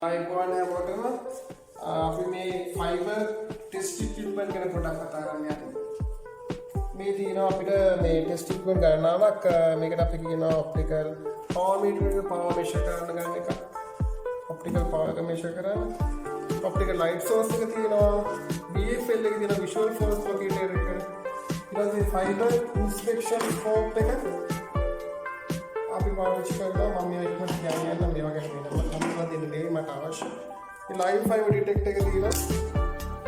ආයුබෝවන් හැමෝටම. අපි මේ ෆයිබර් ටෙස්ට් ඉක්විප්මන්ට් ගැන පොඩ්ඩක් කතා කරන්න යන්නේ. මේ තියෙනවා අපිට මේ ටෙස්ට් ඉක්විප්මන්ට් ගණනාවක්. මේකට අපි කියනවා ඔප්ටිකල් පවර් මීටර් එක, පවර් මෙෂර් කරන්න ගන්න එක. ඔප්ටිකල් පවර් එක මෙෂර් කරන්න. ඔප්ටිකල් ලයිට් සෝස් එක තියෙනවා. VFL එක තියෙනවා, විෂුවල් ෆෝස් ලොකේටර් එක. ඊට පස්සේ ෆයිබර් ඉන්ස්පෙක්ෂන් ස්කෝප් එක අපි පාවිච්චි කරනවා. මම මේවා ඉක්මනට කියන්න යන්න, මේවා ගැන වෙනම හඳුන්වා දෙන්න නෙවෙයි මට අවශ්‍ය. මේ ලයිව් ෆයිබර් ඩිටෙක්ටර් එක තියෙනවා.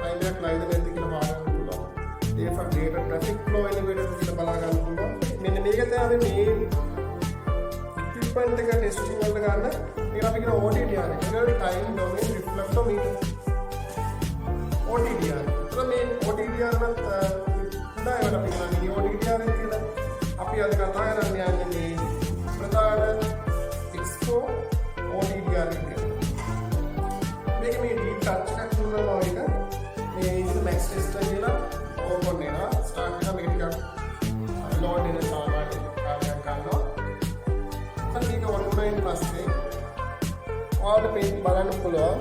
ෆයිබර් එකක් ලයිව්ද නැද්ද කියලා බලා ගන්න පුළුවන්. Data data traffic flow elevator කියලා බලා ගන්න පුළුවන්. මෙන්න මේක තමයි අපි මේ ඉක්විප්මන්ට් එක ටෙස්ටිං වලට ගන්න. මේක අපි කියන OTDR එක. ඒක ටයිම් ඩොමේන් රිෆ්ලෙක්ටෝමීටර්. OTDR. ඒතර මේ OTDR නත් කුඩා ඒවාට අපි කියනවා මිනි OTDR එක කියලා. අපි අද කතා කරන්න යන්නේ මේ ප්‍රධාන X4 OTDR එක ගැන. මේක මේ ඩීප් ටච් එකක් දුන්නාම එක මේ ඉතින් මැක්ස් ටෙස්ටර් කියලා ඕපන් වෙනවා. ස්ටාර්ට් වෙනවා. මේක ටිකක් ලෝඩ් වෙන සාමාන්‍ය කාලයක් ගන්නවා. ඉතින් මේක ඔන් වුණායින් පස්සේ ඔයාලට පේන්න බලන්න පුළුවන්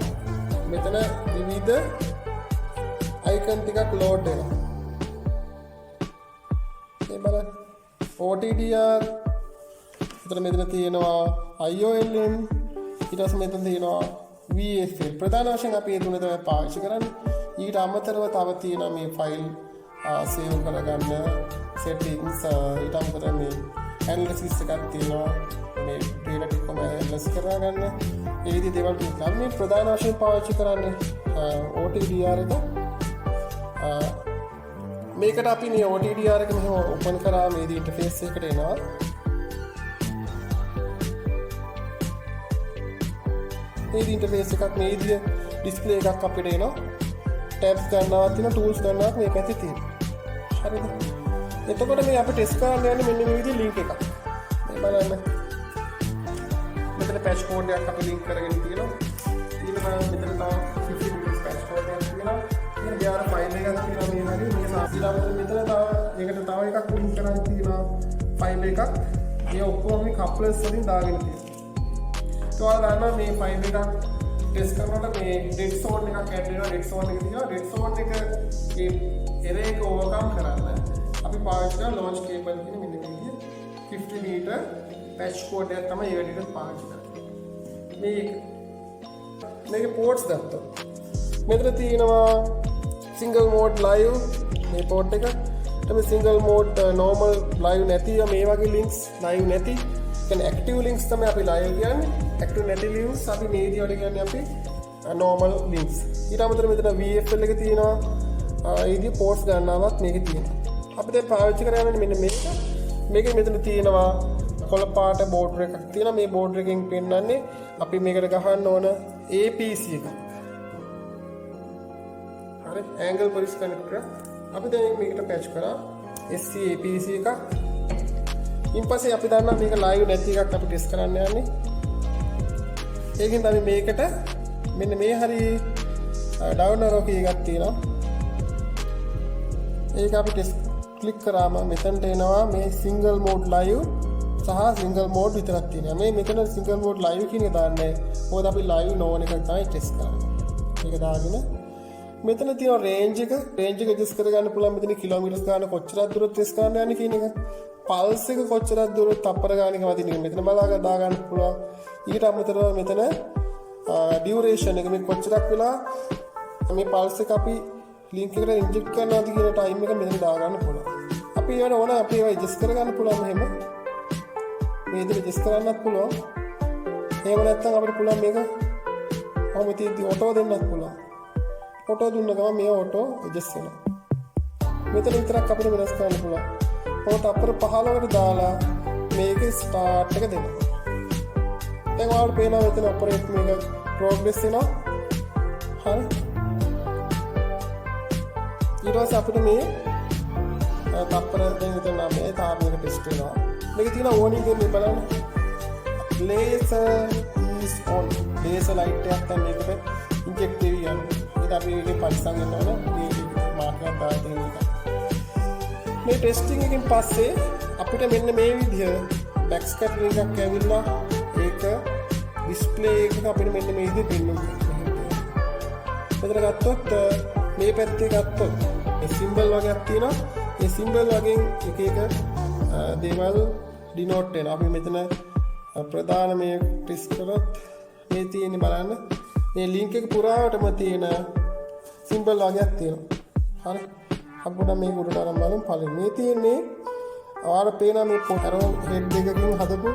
මෙතන විවිධ අයිකන් ටිකක් ලෝඩ් වෙනවා. මේ බලන්න, OTDR. එතන මෙතන තියෙනවා IOLM. ඊට පස්සේ මෙතන තියෙනවා VFL. ප්‍රධාන වශයෙන් අපි මේ තුන තමයි පාවිච්චි කරන්නේ. ඊට අමතරව තව තියෙනවා මේ ෆයිල් සේව් කරගන්න සෙටින්ග්ස්. ඊට අමතරව මේ ඇනලිසිස් එකක් තියෙනවා, මේ ඩේටා ටික කොහොමද ඇනලයිස් කරගන්න. ඒ විදිහේ දේවල් තියෙනවා. මේ ප්‍රධාන වශයෙන් පාවිච්චි කරන්නේ OTDR එක. මේකට අපි මේ OTDR එක මෙහෙම ඕපන් කරා මේ විදිහේ ඉන්ටර්ෆේස් එකකට එනවා. මේ විදිහේ ඉන්ටර්ෆේස් එකක්, මේ විදිහ ඩිස්ප්ලේ එකක් අපිට එනවා. ටැබ්ස් ගන්නවා තියෙනවා, ටූල්ස් ගන්නවා මේ පැත්තේ තියෙනවා. හරිද? එතකොට මේ අපි ටෙස්ට් කරන්න යන්නේ මෙන්න මේ විදිහේ ලින්ක් එකක්. මේ බලන්න, මෙතන පැච් කෝඩ් එකක් අපි ලින්ක් කරගෙන තියෙනවා. ඊට පස්සේ මෙතන තව 50 meters patch code එකක් තියෙනවා. ඊට බියාර ෆයිල් එකක් තියෙනවා. මේ හරිය මේක ඊළඟට මෙතන තව ඒකට තව එකක් ලින්ක් කරන් තියෙනවා, ෆයිල් එකක්. මේ ඔක්කොම මේ කප්ලර්ස් වලින් දාගෙන තියෙනවා. ඒ ඔයාලා දන්නවා මේ ෆයිල් එකක් ටෙස්ට් කරනකොට මේ ඩෙඩ් සෝන් එකක් ඇඩ් වෙනවා. ඩෙඩ් සෝන් එක තියෙනවා. ඩෙඩ් සෝන් එක ඒ එරර් එක ඕවර්කම් කරන්න අපි පාවිච්චි කරන ලොන්ච් කේබල් කියන මෙන්න මේ විදිය 50 මීටර් පැච් කෝඩ් එකක් තමයි ඒ වැඩේට පාවිච්චි කරන්නේ. මේක මේකේ පෝට්ස් ගත්තොත් මෙතන තියෙනවා සිංගල් මෝඩ් ලයිව් මේ පෝට් එක. ඊට පස්සේ සිංගල් මෝඩ් නෝමල් ලයිව් නැති මේ වගේ ලින්ක්ස්, ලයිව් නැති කියන්නේ ඇක්ටිව් ලින්ක්ස් තමයි අපි ලයිව් කියන්නේ. ඇක්ටිව් නැති ලින්ක්ස් අපි මේ විදියට කියන්නේ අපි නෝමල් ලින්ක්ස්. ඊට අමතරව මෙතන VFL එක තියෙනවා. ඒ විදිහ පෝට්ස් ගණනාවක් මේකේ තියෙනවා. අපි දැන් පාවිච්චි කරන්නේ මෙන්න මේක. මේකේ මෙතන තියෙනවා කොළ පාට බෝඩර් එකක් තියෙනවා. මේ බෝඩර් එකෙන් පෙන්වන්නේ අපි මේකට ගහන්න ඕන APC එක. හරි, ඇන්ගල් පොලිස් කනෙක්ටර්. අපි දැන් මේකට පැච් කරා SC APC එකක්. ඉන් පස්සේ අපි දන්නවා මේක ලයිව් නැති එකක් අපි ටෙස්ට් කරන්න යන්නේ. ඒකෙන් අපි මේකට මෙන්න මේ හරි ඩවුන් ඇරෝ කී එකක් තියෙනවා. ඒක අපි ටෙස්ට් ක්ලික් කරාම මෙතනට එනවා මේ සිංගල් මෝඩ් ලයිව් සහ සිංගල් මෝඩ් විතරක් තියෙනවා. මේ මෙතන සිංගල් මෝඩ් ලයිව් කියන එක දාන්නේ මොකද අපි ලයිව් නොවන එක තමයි ටෙස්ට් කරන්නේ. මේක දාගෙන මෙතන තියෙන රේන්ජ් එක, රේන්ජ් එක ඇඩ්ජස්ට් කරගන්න පුළුවන්. මෙතන කිලෝමීටර්ස් ගාන කොච්චරක් දුරට ටෙස්ට් කරන්න යන්නේ කියන එක. පල්ස් එක කොච්චරක් දුරට තප්පර ගානක වදින එක මෙතන බලා දා ගන්න පුළුවන්. ඊට අමතරව මෙතන ඩියුරේෂන් එක, මේ කොච්චරක් වෙලා මේ පල්ස් එක අපි ලින්ක් එකට ඉන්ජෙක්ට් කරනවද කියන ටයිම් එක මෙතන දා ගන්න පුළුවන්. අපි ඒවට ඕන අපි ඒවා ඇඩ්ජස්ට් කරගන්න පුළුවන් මෙහෙම. මේ විදිහට ඇඩ්ජස්ට් කරන්නත් පුළුවන්. එහෙම නැත්නම් අපිට පුළුවන් මේක කොහොම තියෙද්දි ඔටෝ දෙන්නත් පුළුවන්. ඔටෝ දුන්න ගමන් මේ ඔටෝ ඇඩ්ජස්ට් වෙනවා. මෙතන විතරක් අපිට වෙනස් කරන්න පුළුවන්. ඔය තප්පර 15කට දාලා මේකේ ස්ටාර්ට් එක දෙනවා. දැන් ඔයාලට පේනවා මෙතන ඔපරේට් මේක ප්‍රෝග්‍රස් වෙනවා. හරි. ඊට පස්සේ අපිට මේ තප්පර දැන් මෙතන මේ තාම මේක ටෙස්ට් වෙනවා. මේකේ තියෙන වෝනින් එක මේ බලන්න. Laser is on. Laser light එකක් දැන් මේකට ඉන්ජෙක්ට් වෙවි යනවා. ඒක අපි මේකේ පරිස්සම් වෙන්න ඕන. මේ මාක් එකක් දාලා තියෙන එක. මේ ටෙස්ටිං එකෙන් පස්සේ අපිට මෙන්න මේ විදිහ බැක් ස්කැටරින් එකක් ඇවිල්ලා ඒක ඩිස්ප්ලේ එක අපිට මෙන්න මේ විදිහට පෙන්වනවා. මෙතන ගත්තොත්, මේ පැත්තේ ගත්තොත් මේ සිම්බල් වගේක් තියෙනවා. ඒ සිම්බල් වගෙන් එක එක දේවල් ඩිනෝට් වෙනවා. අපි මෙතන ප්‍රධාන මේ ටෙස්ට් කරොත් මේ තියෙන්නේ බලන්න. මේ ලින්ක් එක පුරාවටම තියෙන සිම්බල් වගේක් තියෙනවා. හරි. අපි පොඩ්ඩක් මේක උඩට අරන් බලමු. පළවෙනි මේ තියෙන්නේ ඔයාලා පේන මේ ඇරෝ හෙඩ් එකකින් හදපු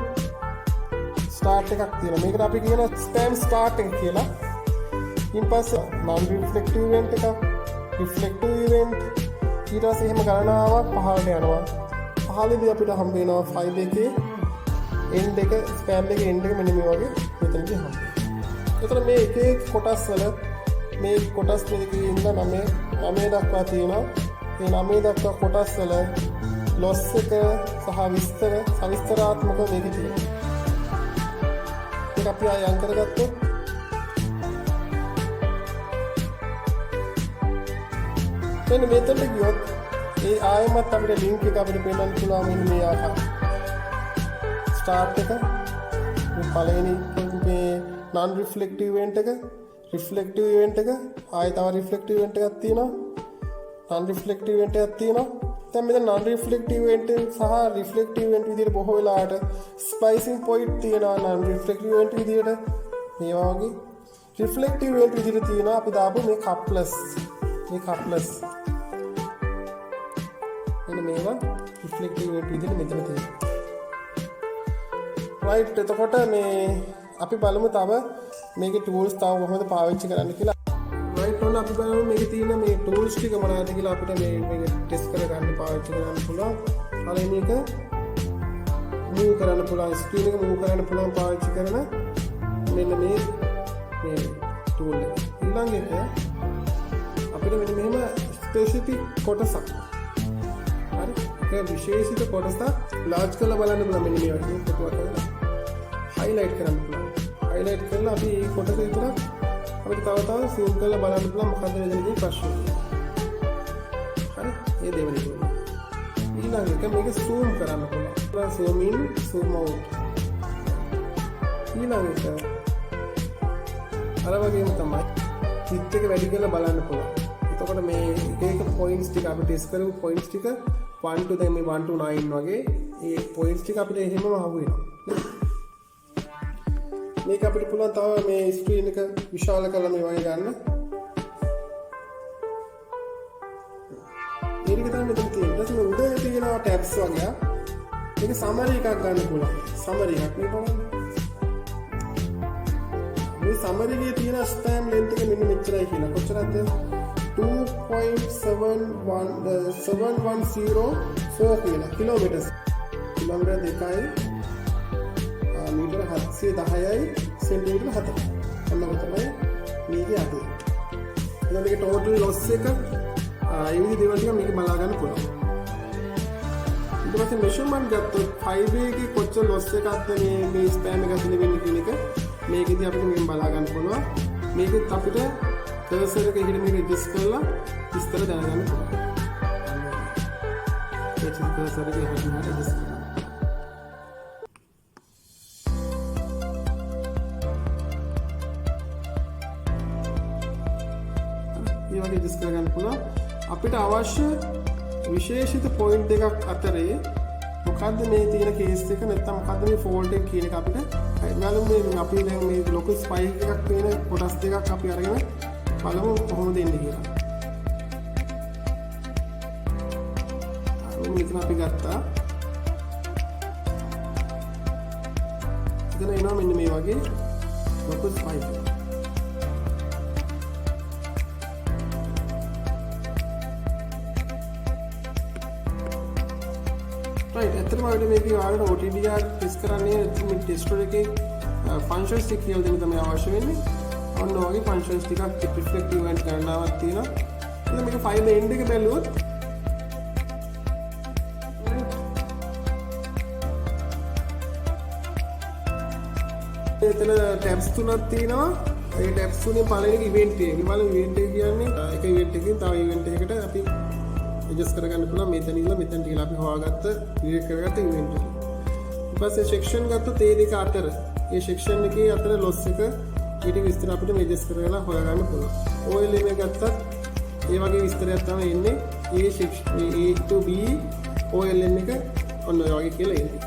ස්ටාර්ට් එකක් තියෙනවා. මේකට අපි කියන ස්පෑම් ස්ටාර්ට් එක කියලා. ඊට පස්සේ non reflective event එකක්, රිෆ්ලෙක්ටිව් ඉවෙන්ට්, ඊට පස්සේ එහෙම ගණනාවක් පහළට යනවා. පහළදී අපිට හම්බ වෙනවා ෆයිබර් එකේ එන්ඩ් එක, ස්පෑම් එකේ එන්ඩ් එක මෙන්න මේ වගේ මෙතනදී හම්බ වෙනවා. එතන මේ එක එක කොටස් වල මේ කොටස් දෙකේ ඉඳලා 9 9 දක්වා තියෙනවා. මේ 9 දක්වා කොටස් වල ලොස් එක සහ විස්තර සවිස්තරාත්මකව මේකේ තියෙනවා. මේක අපි ආයෙ යන් කරගත්තොත් මෙන්න මෙතනට ගියොත් ඒ ආයෙමත් අපිට ලින්ක් එක අපිට පෙන්වන්න පුළුවන් මෙන්න මේ ආකාරයට. ස්ටාර්ට් එක, මේ පළවෙනි මේ non reflective event එක, රිෆ්ලෙක්ටිව් ඉවෙන්ට් එක, ආයෙ තව රිෆ්ලෙක්ටිව් ඉවෙන්ට් එකක් තියෙනවා, non reflective event එකක් තියෙනවා. දැන් මෙතන non reflective event සහ රිෆ්ලෙක්ටිව් ඉවෙන්ට් විදිහට බොහෝ වෙලාවට ස්ප්ලයිසිං පොයින්ට් තියෙනවා. Non reflective event විදිහට මේවා වගේ රිෆ්ලෙක්ටිව් ඉවෙන්ට් විදිහට තියෙනවා අපි දාපු මේ කප්ලස්, මේ කප්ලස්, මෙන්න මේවා රිෆ්ලෙක්ටිව් ඉවෙන්ට් විදිහට මෙතන තියෙනවා. රයිට්, එතකොට මේ අපි බලමු තව මේකේ ටූල්ස් තව කොහොමද පාවිච්චි කරන්න කියලා. රයිට්, ඔන්න අපි බලමු මේකේ තියෙන මේ ටූල්ස් ටික මොනවද කියලා අපිට මේ මේක ටෙස්ට් කරගන්න පාවිච්චි කරන්න පුළුවන්. පළවෙනි එක මූව් කරන්න පුළුවන්, ස්ක්‍රීන් එක මූව් කරන්න පුළුවන් පාවිච්චි කරන මෙන්න මේ මේ ටූල් එක. ඊළඟ එක අපිට මෙන්න මෙහෙම ස්පෙසිෆික් කොටසක්, හරි, එක විශේෂිත කොටසක් ලාර්ජ් කරලා බලන්න පුළුවන්. මෙන්න මේ වගේ කොටුවක් කරලා හයිලයිට් කරන්න පුළුවන්. හයිලයිට් කරලා අපි මේ කොටස විතරක් අපිට තව තව සූම් කරලා බලන්න පුළුවන් මොකද්ද මෙතන තියෙන ප්‍රශ්නේ. හරි, ඒ දෙවෙනි ටූල්. ඊළඟ එක මේක සූම් කරන්න පුළුවන්. සූම් ඉන්, සූම් අවුට්. ඊළඟ එක අර වගේම තමයි විත් එක වැඩි කරලා බලන්න පුළුවන්. එතකොට මේ එක එක පොයින්ට්ස් ටික අපි ටෙස්ට් කරපු පොයින්ට්ස් ටික 1 to දැන් මේ 1 to 9 වගේ ඒ පොයින්ට්ස් ටික අපිට එහෙමම අහු වෙනවා. මේක අපිට පුළුවන් තව මේ ස්ක්‍රීන් එක විශාල කරලා මේ වගේ ගන්න. ඒ ටික තමයි මෙතන තියෙන්නේ. ඊට පස්සේ මේ උඩ තියෙනවා ටැබ්ස් වගේ. මේක සමරි එකක් ගන්න පුළුවන්. සමරි එකක් මේ බලන්න. මේ සමරි එකේ තියෙන ස්පෑම් ලෙන්ත් එක මෙන්න මෙච්චරයි කියලා. කොච්චරද? 2.71 7104 කියලා කිලෝමීටර්ස්. කිලෝමීටර් 2යි මීටර 710යි සෙන්ටිමීටර 4. ඔන්න ඔක තමයි මේකේ අගය. එතකොට මේකේ ටෝටල් ලොස් එක ඒ විදිහ දේවල් ටික මේක බලා ගන්න පුළුවන්. ඊට පස්සේ මෙෂර්මන්ට් ගත්තොත් ෆයිබර් එකේ කොච්චර ලොස් එකක්ද මේ මේ ස්පෑම් එක ඇතුලේ වෙන්නේ කියන එක මේකෙදි අපිට මේක බලා ගන්න පුළුවන්. මේකෙත් අපිට කර්සර් එක එහෙට මෙහෙට ඇඩ්ජස්ට් කරලා විස්තර දැනගන්න පුළුවන්. ඒ කර්සර් එක එහාට මෙහාට ඇඩ්ජස්ට් කරන්න. ඒ වගේ ඇඩ්ජස්ට් කරගන්න පුළුවන්. අපිට අවශ්‍ය විශේෂිත පොයින්ට් දෙකක් අතරේ මොකද්ද මේ තියෙන කේස් එක නැත්නම් මොකද්ද මේ ෆෝල්ට් එක කියන එක අපිට බලමු. මේ අපි දැන් මේ ලොකු ස්පයික් එකක් තියෙන කොටස් දෙකක් අපි අරගෙන බලමු කොහොමද එන්නේ කියලා. මෙතන අපි ගත්තා. එතන එනවා මෙන්න මේ වගේ ලොකු ස්පයික් එකක්. රයිට්, ඇත්තටම අපිට මේකේ ඔයාලට OTDR test කරන්නේ නැත්නම් මේ ටෙස්ටර් එකේ ෆන්ක්ෂන්ස් ටික කියලා දෙන්න තමයි අවශ්‍ය වෙන්නේ. ඔන්න ඔය වගේ ෆන්ක්ෂන්ස් ටිකක් රිෆ්ලෙක්ටිව් ඉවෙන්ට් ගණනාවක් තියෙනවා. ඉතින් මේක ෆයිබර් එන්ඩ් එක බැලුවොත් එතන ටැබ්ස් තුනක් තියෙනවා. ඒ ටැබ්ස් තුනේ පළවෙනි එක ඉවෙන්ට් එක. මේ බලමු ඉවෙන්ට් එක කියන්නේ එක ඉවෙන්ට් එකකින් තව ඉවෙන්ට් එකකට අපි ඇඩ්ජස්ට් කරගන්න පුළුවන් මෙතන ඉඳලා මෙතනට කියලා අපි හොයාගත්ත ක්‍රියේට් කරගත්ත ඉවෙන්ට් එක. ඊට පස්සේ සෙක්ෂන් ගත්තොත් ඒ දෙක අතර ඒ සෙක්ෂන් එකේ අතර ලොස් එක ඊට විස්තර අපිට මෙජස් කරලා හොයාගන්න පුළුවන්. OLM එක ගත්තත් ඒ වගේ විස්තරයක් තමයි එන්නේ. A section A to B OLM එක ඔන්න ඔය වගේ කියලා එන්නේ.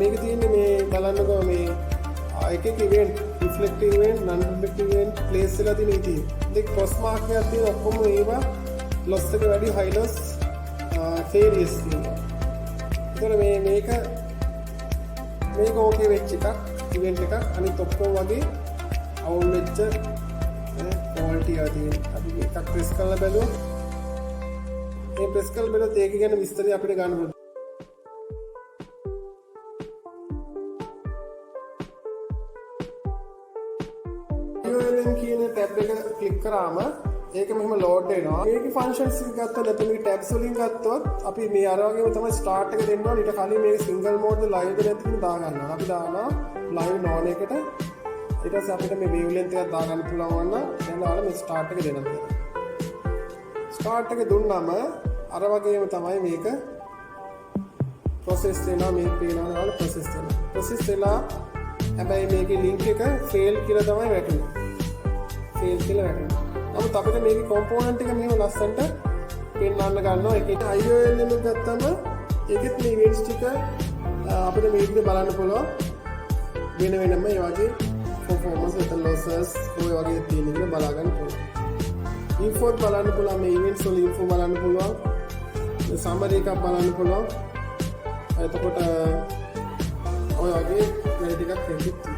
මේක තියෙන්නේ මේ බලන්නකෝ මේ එක එක event, reflective event, non reflective event place වෙලා තියෙන විදිය. දෙක ක්‍රොස් මාක් එකක් තියෙන ඔක්කොම ඒවා ලොස් එක වැඩි හයි ලොස් ෆේලියර්ස් තියෙනවා. ඒතර මේ මේක මේක ඕකේ වෙච්ච එකක්, ඉවෙන්ට් එකක්. අනිත් ඔක්කොම වගේ අවුල් වෙච්ච ෆෝල්ටි ඒවා තියෙනවා. අපි එකක් ප්‍රෙස් කරලා බැලුවොත්, මේ ප්‍රෙස් කරලා බැලුවොත් ඒක ගැන විස්තරය අපිට ගන්න පුළුවන්. ULM කියන ටැබ් එක ක්ලික් කරාම ඒක මෙහෙම ලෝඩ් වෙනවා. මේකේ ෆන්ක්ෂන්ස් එක ගත්තොත්, නැත්නම් මේ ටැබ්ස් වලින් ගත්තොත්, අපි මේ අර වගේම තමයි ස්ටාර්ට් එක දෙන්න ඕනේ. ඊට කලින් මේක සිංගල් මෝඩ් ද ලයිව් ද නැද්ද කියන දාගන්න ඕනේ. අපි දානවා ලයිව් නොන් එකට. ඊට පස්සේ අපිට මේ වේව් ලෙන්ත් එකක් දාගන්න පුළුවන් වුණා. දැන් ඔයාලා මේ ස්ටාර්ට් එක දෙන්න තියෙනවා. ස්ටාර්ට් එක දුන්නාම අර වගේම තමයි මේක ප්‍රොසෙස් වෙනවා. මේ පේනවා ඔයාලා ප්‍රොසෙස් වෙනවා. ප්‍රොසෙස් වෙලා හැබැයි මේකේ ලින්ක් එක ෆේල් කියලා තමයි වැටෙන්නේ. ෆේල් කියලා වැටෙනවා. නමුත් අපිට මේකේ කොම්පෝනන්ට් එක මෙහෙම ලස්සනට පෙන්වන්න ගන්නවා. ඒකේ IOLM එක ගත්තම ඒකෙත් මේ ඉවෙන්ට්ස් ටික අපිට මේ විදිහට බලන්න පුළුවන්. වෙන වෙනම ඒ වගේ පර්ෆෝමන්ස් නැත්නම් ලොසස් ඔය වගේ තියෙන එක බලා ගන්න පුළුවන්. ඉන්ෆෝත් බලන්න පුළුවන්. මේ ඉවෙන්ට්ස් වල ඉන්ෆෝ බලන්න පුළුවන්. මේ සමරි එකක් බලන්න පුළුවන්. එතකොට ඔය වගේ වැඩ ටිකක් ඒකෙත් තියෙනවා.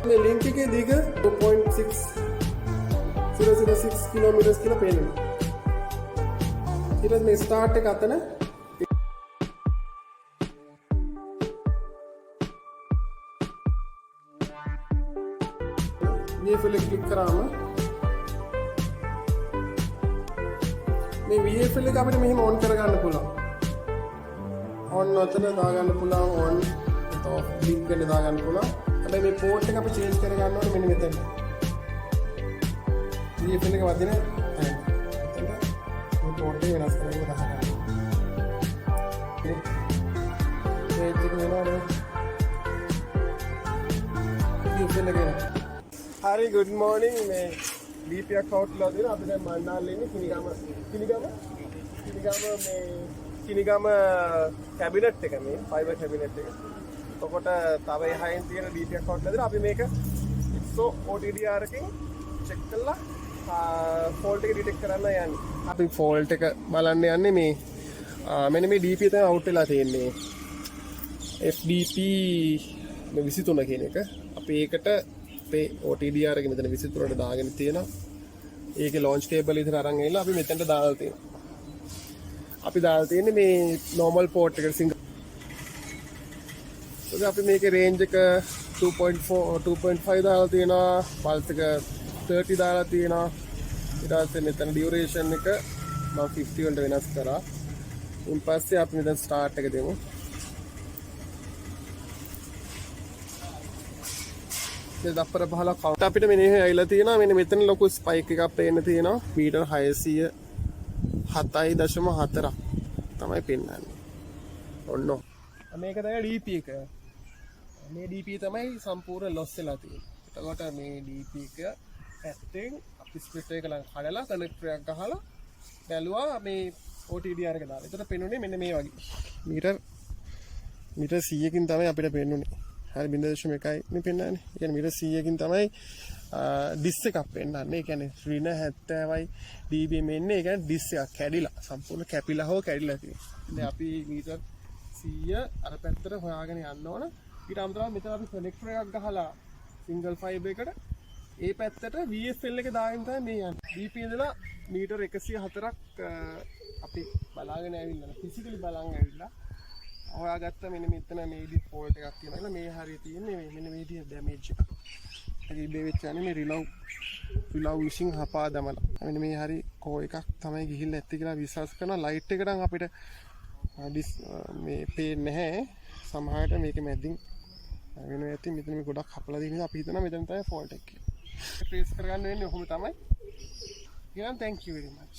මේ ලින්ක් එකේ දිග 2.6006 කිලෝමීටර්ස් කියලා පේනවා. ඊට පස්සේ මේ ස්ටාර්ට් එක අතන VFL එක ක්ලික් කරාම මේ VFL එක අපිට මෙහෙම ඔන් කරගන්න පුළුවන්. ඔන් ඔතන දාගන්න පුළුවන්, ඔන් නැත්නම් ඔෆ් බ්ලින්ක් වෙන්න දාගන්න පුළුවන්. හැබැයි මේ පෝට් එක අපි චේන්ජ් කරගන්න ඕනේ මෙන්න මෙතන. VFL එක වදින තැන. එතන මේ පෝට් එක වෙනස් කරගෙන ගහගන්න. පේජ් එක වෙනවනේ. VFL එක වෙනවා. හරි, ගුඩ් මෝර්නිං. මේ ඩීපී එකක් අවුට් වෙලා තියෙනවා. අපි දැන් මන්නාරලේ ඉන්නේ කිනිගම කිනිගම කිනිගම මේ කිනිගම කැබිනට් එක, මේ ෆයිබර් කැබිනට් එක. එතකොට තව එහායින් තියෙන ඩීපී එකක් අවුට් වෙලා තියෙනවා. අපි මේක ISO OTDR එකකින් චෙක් කරලා ෆෝල්ට් එක ඩිටෙක්ට් කරන්න යන්නේ. අපි ෆෝල්ට් එක බලන්න යන්නේ මේ මෙන්න මේ DP තමයි අවුට් වෙලා තියෙන්නේ. FDP මේ 23 කියන එක. අපි ඒකට අපේ OTDR එක මෙතන 23ට දාගෙන තියෙනවා. ඒකේ ලොන්ච් කේබල් විතර අරන් ඇවිල්ලා අපි මෙතනට දාලා තියෙනවා. අපි දාලා තියෙන්නේ මේ නෝමල් පෝට් එකට සිංගල්. ඒක අපි මේකේ රේන්ජ් එක 2.4 2.5 දාලා තියෙනවා. පල්ස් එක 30 දාලා තියෙනවා. ඊට පස්සේ මෙතන ඩියුරේෂන් එක මම 50 වලට වෙනස් කරා. ඊට පස්සේ අපි මෙතන ස්ටාර්ට් එක දෙමු. දැන් තප්පර 15ක් කවුන්ට් අපිට මෙන්න එහෙ ඇවිල්ලා තියෙනවා. මෙන්න මෙතන ලොකු ස්පයික් එකක් පේන්න තියෙනවා. මීටර් 607.4ක් තමයි පෙන්වන්නේ. ඔන්න මේක තමයි DP එක. මේ DP තමයි සම්පූර්ණ ලොස් වෙලා තියෙන්නේ. එතකොට මේ DP එක පැත්තෙන් අපි ස්ප්ලිට් එක ළඟ කඩලා කනෙක්ටර් එකක් ගහලා බැලුවා මේ OTDR එක දාලා. එතකොට පෙන්නුනේ මෙන්න මේ වගේ. මීටර් මීටර් 100කින් තමයි අපිට පෙන්නුනේ. හරි, 0.1යි නේ පෙන්වන්නේ. ඒ කියන්නේ මීටර් 100කින් තමයි ඩිස් එකක් පෙන්වන්නේ. ඒ කියන්නේ ඍණ 70යි dBm එන්නේ. ඒ කියන්නේ ඩිස් එකක් කැඩිලා, සම්පූර්ණ කැපිලා හෝ කැඩිලා තියෙනවා. දැන් අපි මීටර් 100 අර පැත්තට හොයාගෙන යන්න ඕන. ඊට අමතරව මෙතන අපි කනෙක්ටර් එකක් ගහලා සිංගල් ෆයිබර් එකට ඒ පැත්තට VFL එක දාගෙන තමයි මේ යන්නේ. DP ඉඳලා මීටර් 104ක් අපි බලාගෙන ඇවිල්ලා, ෆිසිකලි බලන් ඇවිල්ලා හොයාගත්ත මෙන්න මෙතන මේ විදිහ ෆෝල්ට් එකක් තියෙනවා කියලා. මේ හරිය තියෙන්නේ මේ මෙන්න මේ විදිහ ඩැමේජ් එකක්. ඒක ඉබේ වෙච්ච අනේ මේ රිලව් රිලව් විසින් හපා දමලා. මෙන්න මේ හරි කෝ එකක් තමයි ගිහිල්ලා ඇත්තේ කියලා විශ්වාස කරනවා. ලයිට් එක නම් අපිට ඩිස් මේ පේන්නේ නැහැ. සමහරවිට මේක මැදින් වෙනවා ඇති. මෙතන මේ ගොඩක් හපලා තියෙන නිසා අපි හිතනවා මෙතන තමයි ෆෝල්ට් එක කියලා. ට්‍රේස් කරගන්න වෙන්නේ ඔහොම තමයි. එහෙනම් thank you very much.